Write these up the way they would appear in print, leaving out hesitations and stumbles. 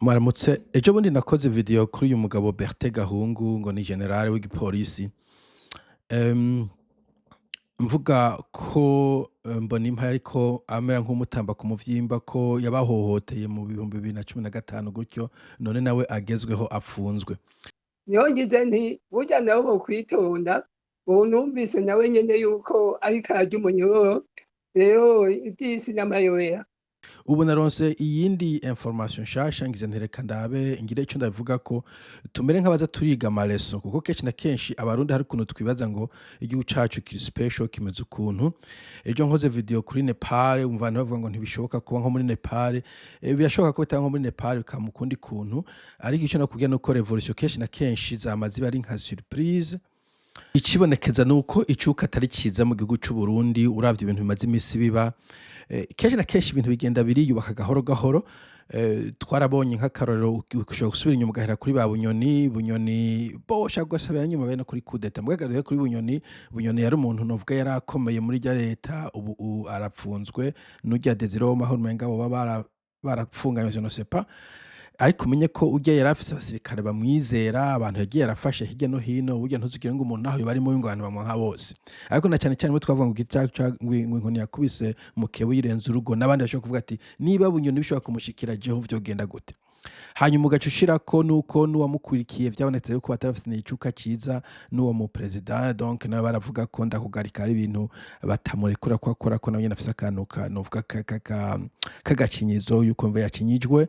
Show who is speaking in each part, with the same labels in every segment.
Speaker 1: Mwaramutse. Ejo bundi nakoze video kuri uyu mugabo Bertin Gahungu, ngo ni general w'igipolisi, mvuga ko Mbonimpa yariko amera nk'umutamba ku muvyimba, ko yabahohoteye mu 2015 gutyo, none nawe agezweho apfunzwe.
Speaker 2: Niho ngize nti burya nabo bokwitonda. Ubu numvise nawe nyene yuko ariko ararya umunyororo. Rero ivy'isi n'amayobera.
Speaker 1: Ubu naronse iyindi information nshasha, ngize nti reka ndabe ngire ico ndabivugako, tumere nk'abaza turiga amaleçons, kuko kenshi na kenshi Abarundi hari ukuntu twibaza ngo igihugu cacu kiri special, kimeze ukuntu. Ejo nkoze video kuri Nepal, umva abantu bavuga ngo ntibishoboka kuba nko muri Nepal. Birashoboka ko bitaba nko muri Nepal, bikaba mu kundi kuntu, ariko ico nakubwira nuko revolution kenshi na kenshi zama ziba ari nka surprise. Icibonekeza nuko icuka atari ciza mu gihugu c'u Burundi. Uravye ibintu bimaze imisi biba, kenshi na kenshi ibintu bigenda biriyubaka gahoro gahoro. Twarabonye nk'akarorero, ushobora gusubira inyuma ugahera kuri ba Bunyoni. Bunyoni bo ushaka ugasubira inyuma bene kuri kudeta, mbwa duhere kuri Bunyoni. Bunyoni yari umuntu novuga yari akomeye muri rya leta, ubu arapfunzwe n'urya Desire Uwamahoro, umenga boba barapfunganywe, je ne sais pas. Ariko umenye ko urya yari afise abasirikare bamwizera, abantu yagiye arafasha hirya no hino. Burya ntuzugire ngo umuntu naho yoba ari mubi ngo abantu bamwanka bose. Ariko na cane cane mwe twavuga ngo ngo inkoni yakubise mukeba uyirenza urugo, n'abandi bashobora kuvuga ati niba Bunyoni bishobora kumushikira, jeho vyogenda gute? Hanyuma ugaca ushirako nuko n'uwamukurikiye vyabonetse yuko batari bafitaniye icuka ciza n'uwo mu president. Donc nawe baravuga ko ndakugarika ari ibintu batamurekura ko akora, ko nawe nyene afise akantu ka novuga k'agacinyizo, yuko mva yacinyijwe.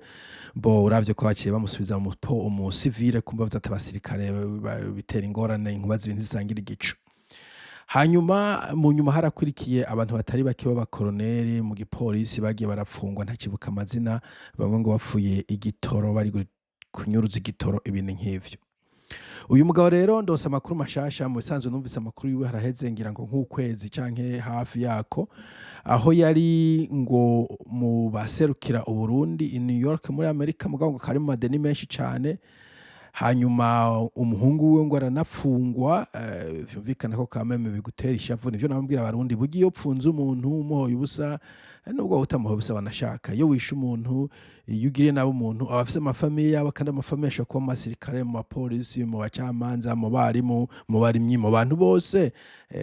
Speaker 1: Bo uravye ko baciye bamusubiza mu civile, kumva bavuze ati abasirikare bitera ingorane, inkuba zibintu zisangira igicu. Hanyuma mu nyuma harakurikiye abantu batari bake b'abakoroneri mu gipolisi bagiye barapfungwa, ntakibuka amazina, bamwe ngo bapfuye igitoro, bari kunyuruza igitoro, ibintu nk'ivyo. Uyu mugabo rero ndonse amakuru mashasha. Mu bisanzwe numvise amakuru yiwe haraheze ngira ngo nk'ukwezi canke hafi yako, aho yari ngo mu baserukira Uburundi i New York muri Amerika, mugabo ngo kari mu madeni menshi cane. Hanyuma umuhungu wiwe ngo aranapfungwa. Vyumvikana ko kameme bigutera ishavu. Nivyo namubwira Abarundi, burya iyo upfunze umuntu umuhoye ubusa, nubwo utamuhoye ubusa banashaka, iyo wishe umuntu, iyo ugiriye nabi umuntu, aba afise amafamille yabo, kandi amafamille ashobora kuba mu basirikare, mu bapolisi, mu bacamanza, mu barimu, mu barimyi, mu bantu bose.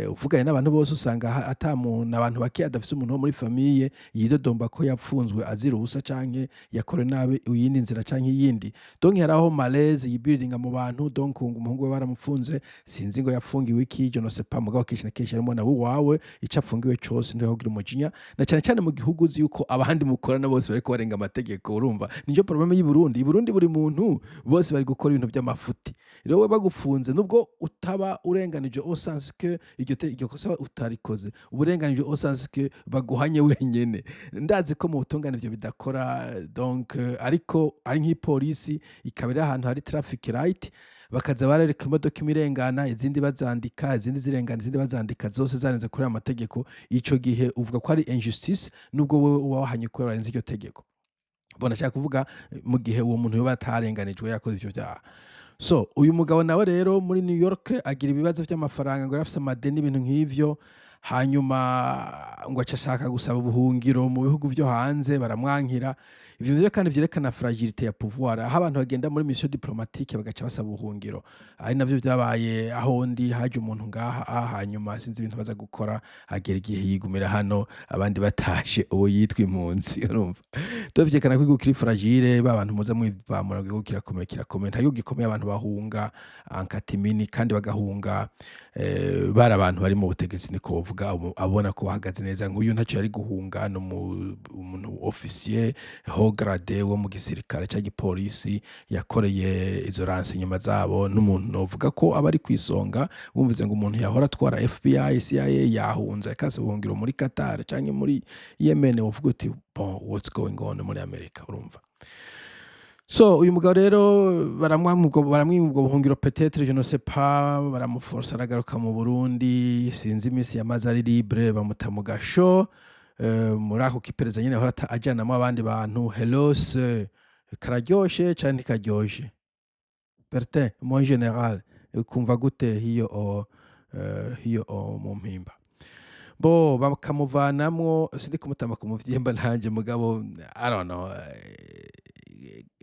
Speaker 1: Uvuganye n'abantu bose usanga ata muntu, abantu bake adafise umuntu wo muri famille yidodomba ko yapfunzwe azira ubusa canke yakorewe nabi iyindi nzira canke iyindi. Donc hari aho malaise yibuildinga mu bantu. Donc ngo umuhungu we baramufunze, sinzi ngo yapfungiwe iki, je ne sais pas. Mugabo kenshi na kenshi harimo na wawe ico apfungiwe cose ntiwagira umujinya, na cane cane mu gihugu uzi yuko abandi mukorana bose bariko barenga amategeko. Urumva nico problème y'i Burundi. I Burundi buri muntu bose bari gukora ibintu vy'amafuti. Rero we bagufunze, nubwo utaba urenganije au sens que iryo kosa utarikoze, uburenganije au sens que baguhanye wenyene. Ndazi ko mu butungane ivyo bidakora. Donc ariko ari nk'ipolisi ikaba iri ahantu hari traffic light, bakaza barereka imodoka imwe irengana, izindi bazandika, izindi zirengana, izindi bazandika, zose zarenze kuri aya mategeko, ico gihe uvuga ko ari injustice, nubwo wewe uba wahanye kubera warenze iryo tegeko. Bon, nashaka kuvuga mu gihe uwo muntu yoba atarenganijwe yakoze ivyo vyaha. So uyu mugabo nawe rero muri New York agira ibibazo vy'amafaranga, ngo yarafise amadeni, ibintu nk'ivyo. Hanyuma ngo aca ashaka gusaba ubuhungiro mu bihugu vyo hanze, baramwankira. Ivyo nivyo kandi vyerekana fragilité ya pouvoir, aho abantu bagenda muri mission diplomatique bagaca basaba ubuhungiro. Ari navyo vyabaye aho ndi haje umuntu ngaha, hanyuma sinzi ibintu baza gukora, agera igihe yigumira hano abandi batashe, ubu yitwa impunzi. Urumva dovyerekana ko igihugu kiri fragile. Ba bantu muza mwivamura ngo igihugu kirakomeye, kirakomeye. Nta gihugu gikomeye abantu bahunga en catimini, kandi bagahunga bari abantu bari mu butegetsi, niko bovuga, abona ko bahagaze neza. Nk'uyu ntaco yari guhunga, ni umuntu officier haut gradé wo mu gisirikare ca gipolisi, yakoreye izo renseignements zabo, n'umuntu novuga ko aba ari kw'isonga. Wumvise ngo umuntu yahora atwara FBI, CIA yahunze, ariko asaba ubuhungiro muri Qatar canke muri Yemen, wovuga uti bon, what's going on muri America? Urumva, so uyu mugabo rero baramwima ubwo buhungiro, peut-être, je ne sais pas, baramuforsa aragaruka mu Burundi. Sinzi imisi yamaze ari libre, bamuta mu gasho. Muri ako kipereza nyene ahora ajanamwo abandi bantu. Hello sir, kararyoshe canke ntikaryoshe? Bertin mon général, ukumva gute hiyo o hiyo o mu Mpimba? Bo bakamuvanamwo, sindi kumutama ku muvyimba nanje, mugabo I don't know,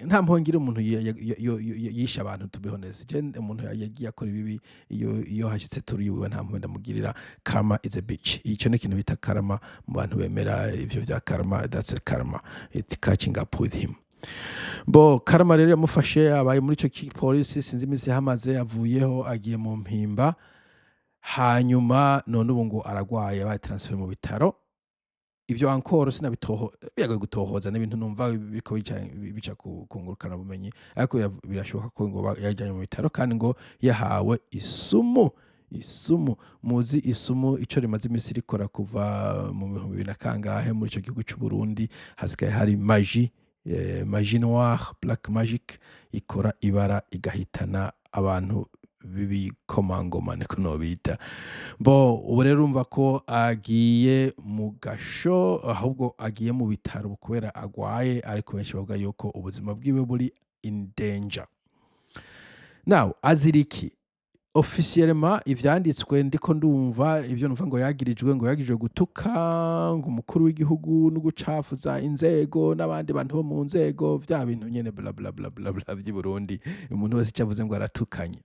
Speaker 1: Nta mpuhwe ngira umuntu yishe abantu, to be honest. Je umuntu yagiye akora ibibi, iyo hashitse turi iwe, nta mpuhwe ndamugirira. Karma is a bitch. Ico ni ikintu bita karma mu bantu bemera ivyo vya karma. That's a karma, it's catching up with him. Bo karma rero yamufashe, abaye muri ico kipolisi, sinzi iminsi yahamaze, avuyeho agiye mu Mpimba. Hanyuma none ubu ngo aragwaye, abaye transfer mu bitaro. Ivyo encore sinabitoho, biragoye gutohoza, n'ibintu numva biriko bica ku ngurukana bumenyi, ariko birashoboka ko ngo yajyanye mu bitaro kandi ngo yahawe isumu. Isumu, muzi isumu ico rimaze iminsi rikora kuva mu 2000 na kangahe muri ico gihugu c'u Burundi. Hasigaye hari magie, magie noire, black magic, ikora ibara igahitana abantu b'ibikomangoma, niko nobita. Bo ubu rero urumva ko agiye mu gasho, ahubwo agiye mu bitaro kubera agwaye, ariko benshi bavuga yuko ubuzima bwiwe buri in danger. Now azira iki officiellement? Ivyanditswe ndiko ndumva, ivyo numva ngo yagirijwe gutuka ngo umukuru w'igihugu no gucafuza inzego n'abandi bantu bo mu nzego, vya bintu nyene bla bla bla bla bla vy'i Burundi. Umuntu wese icyo avuze ngo aratukanye.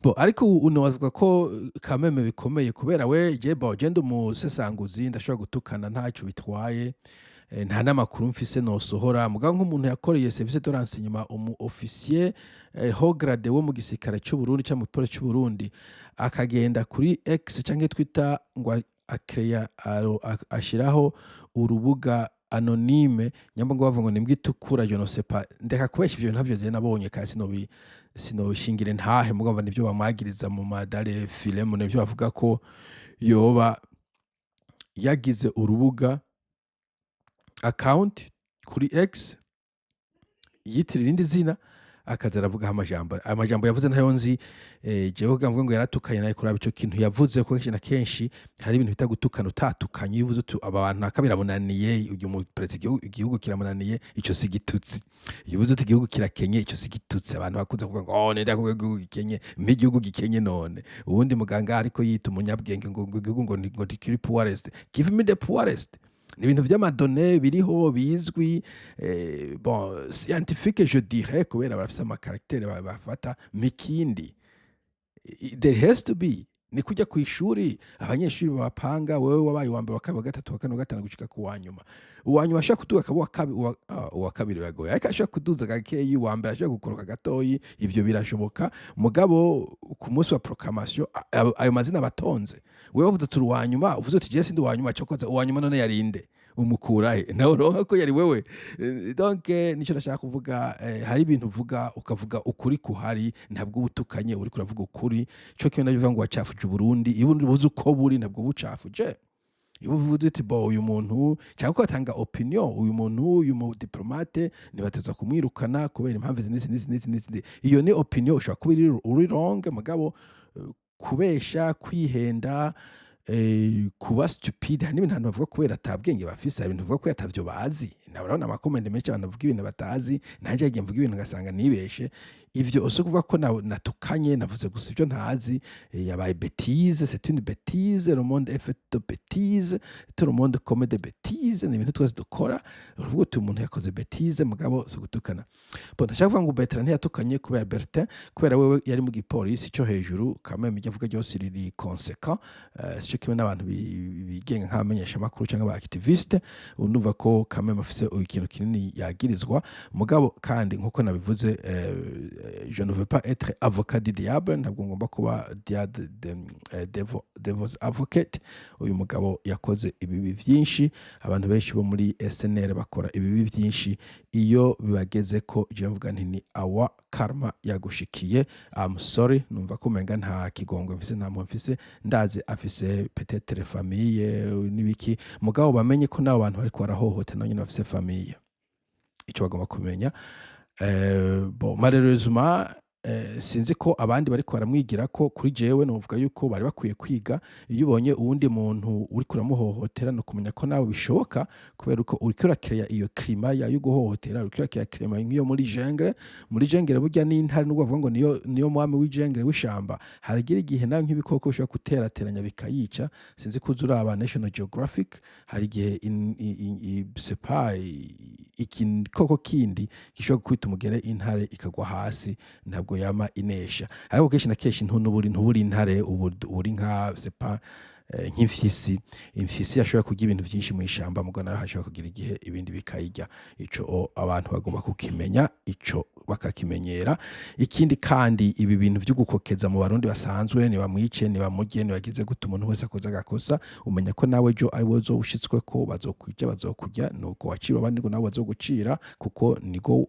Speaker 1: Bo ariko ubu novuga ko kameme bikomeye kubera we je, bo je ndi umusesanguzi, ndashobora gutukana ntaco bitwaye, nta n'amakuru mfise nosohora. Mugabo nk'umuntu yakoreye service de renseignement, umu officier haut gradé wo mu gisirikare c'u Burundi canke mu gipolisi c'u Burundi, akagenda kuri X canke Twitter ngo akreya, ashiraho urubuga anonyme, nyamba ngo bavuga ngo ni imbwa itukura, je ne sais pas, ndeka kubesha, ivyo ntavyo je nabonye kandi sinobishingire ntahe. Mugabo nivyo bamwagiriza mu madale filemu, nivyo bavuga ko yoba yagize urubuga, account kuri X yitirira irindi zina, akaza aravugaho amajambo. Amajambo yavuze ntayo nzi. Jewe kugira mvuge ngo yaratukanye, naye kuraba ico kintu yavuze, kuko kenshi na kenshi hari ibintu bita gutukana utatukanye. Iyo uvuze uti aba bantu naka biramunaniye, uyu mu perezida, igihugu kiramunaniye, ico si igitutsi. Iyo uvuze uti igihugu kirakenye, ico si igitutsi. Abantu bakunze kuvuga ngo oh, nenda kuvuga igihugu gikenye, mpe igihugu gikenye. None uwundi muganga ariko yita umunyabwenge ngo igihugu ngo ntikiri poorest, give me the poorest. Ni ibintu vy'ama données biriho bizwi, bon, scientifique je dirais, kubera barafise ama caractères bafata mikindi. There has to be, ni kujya ku ishuri abanyeshuri babapanga: wewe wabaye uwa mbere, wa kabiri, wa gatatu, wa kane, wa gatanu, gushika ku wa nyuma. Uwa nyuma ashobora kuduga akaba uwa kabiri, biragoye, ariko ashobora kuduza gakeyi, uwa mbere ashobora gukoroka gatoyi, ivyo birashoboka. Mugabo ku munsi wa proclamation ayo mazina batonze, wewe wavuze uti uwa nyuma, uvuze uti je sindi uwa nyuma, cokoza uwa nyuma none yarinde umukurahe? Nawe uronka ko yari wewe. Donc nico nashaka kuvuga, hari ibintu uvuga ukavuga ukuri kuhari, ntabwo uba utukanye, uriko uravuga ukuri. Co kimwe navyo ngo wacafuje Uburundi, iyo ubuze uko buri ntabwo bucafuje. Iyo uvuze uti bo uyu muntu, cyangwa ko batanga opinion, uyu muntu, uyu mu diplomate ntibateza kumwirukana kubera impamvu izi n'izi n'izi n'izi n'izi, iyo ni opinion, ushobora kuba uri wrong. Mugabo kubesha, kwihenda, kuba stupide, hari n'ibintu abantu bavuga kubera ata bwenge bafise, hari ibintu bavuga kubera atavyo bazi. Nawe urabona ama comments menshi, abantu bavuga ibintu batazi. Nanje yagiye mvuga ibintu ngasanga nibeshe. Ivyo si ukuvuga ko natukanye, navuze gusa ibyo ntazi. Yabaye bêtise, c'est une bêtise, le monde est fait de bêtises, tout le monde commet des bêtises, ni ibintu twese dukora. Uravuga uti umuntu yakoze bêtise, mugabo si ugutukana. Bon, ndashaka kuvuga ngo Bertrand ntiyatukanye kubera Bertin, kubera wewe yari mu gipolisi cyo hejuru, quand même ibyo avuga ryose riri conséquent, sico kimwe n'abantu bigenga nk'abamenyeshamakuru cyangwa aba activiste. Ndumva ko quand même afise ikintu kinini yagirizwa. Mugabo kandi nkuko nabivuze, je ne veux pas être avocat du diable, ntabwo ngomba kuba devil's advocate. Uyu mugabo yakoze ibibi vyinshi, abantu benshi bo muri SNL bakora ibibi vyinshi. Iyo bibageze ko je mvuga nti ni awa karma yagushikiye, I'm sorry, numva ko umenga nta kigongo mfise, nta muntu mfise. Ndazi afise peut-être famille n'ibiki, mugabo bamenye ko n'abo bantu bariko barahohotera nabo nyene bafise famille, ico bagomba kumenya. Bon, malheureusement Sinzi ko abandi bariko baramwigirako. Kuri jewe novuga yuko bari bakwiye kwiga. Iyo ubonye uwundi muntu uriko uramuhohotera, ni ukumenya ko nawe bishoboka, kubera uko uriko urakereya iyo climat yo guhohotera, uriko urakereya climat nk'iyo muri jungle. Muri jungle burya n'intare, nubwo bavuga ngo niyo mwami w'ijungle, w'ishamba, haragira igihe nawe nk'ibikoko bishobora guterateranya bikayica. Sinzi ko uza uraba National Geographic, hari igihe c'est pas igikoko kindi gishobora gukubita umugere intare ikagwa hasi. Ntabwo yama inesha, ariko kenshi na kenshi ntuburi intare, ubu uri nka, c'est pas, nk'imfyisi. Imfyisi yashobora kurya ibintu vyinshi mw'ishamba, muga nayo hashobora kugira igihe ibindi bikayirya. Ico abantu bagomba kukimenya, ico bakakimenyera. Ikindi kandi, ibi bintu vyo gukokeza mu Barundi basanzwe, nibamwice, nibamurye, nibagize gute, umuntu wese akoze agakosa, umenya ko nawe ejo ari wowe uzoba ushitsweko, bazokwica, bazokurya. Nuko wacira abandi ngo nawe bazogucira, kuko niko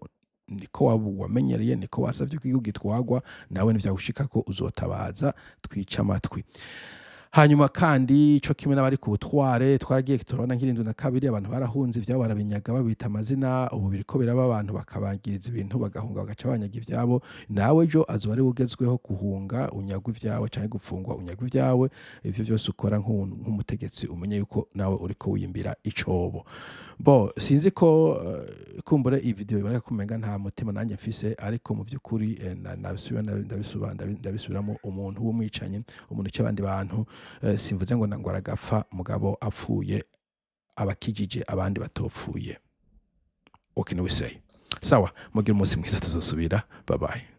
Speaker 1: wamenyereye, niko wasavye ko igihugu gitwarwa. Nawe nivyagushikako uzotabaza, twice amatwi. Hanyuma kandi co kimwe n'abari ku butware, twaragiye turabona nk'72 abantu barahunze ivyabo, barabinyaga, babita amazina. Ubu biriko biraba, abantu bakabangiriza ibintu, bagahunga, bagaca banyaga ivyabo. Nawe ejo azoba ari ugezweho guhunga unyagwa ivyawe, canke gupfungwa unyagwa ivyawe. Ivyo vyose ukora nk'umutegetsi, umenye yuko nawe uriko wiyimbira icobo. Bo sinzi ko kumbure iyi video iboneka kumenga nta mutima nanjye mfise, ariko mu vy'ukuri ndabisubiramo: umuntu w'umwicanyi, umuntu uca abandi bantu, simvuze ngo aragapfa, mugabo apfuye abakijije abandi batopfuye. What can we say? Sawa, mugire umunsi mwiza, tuzosubira. Bye bye.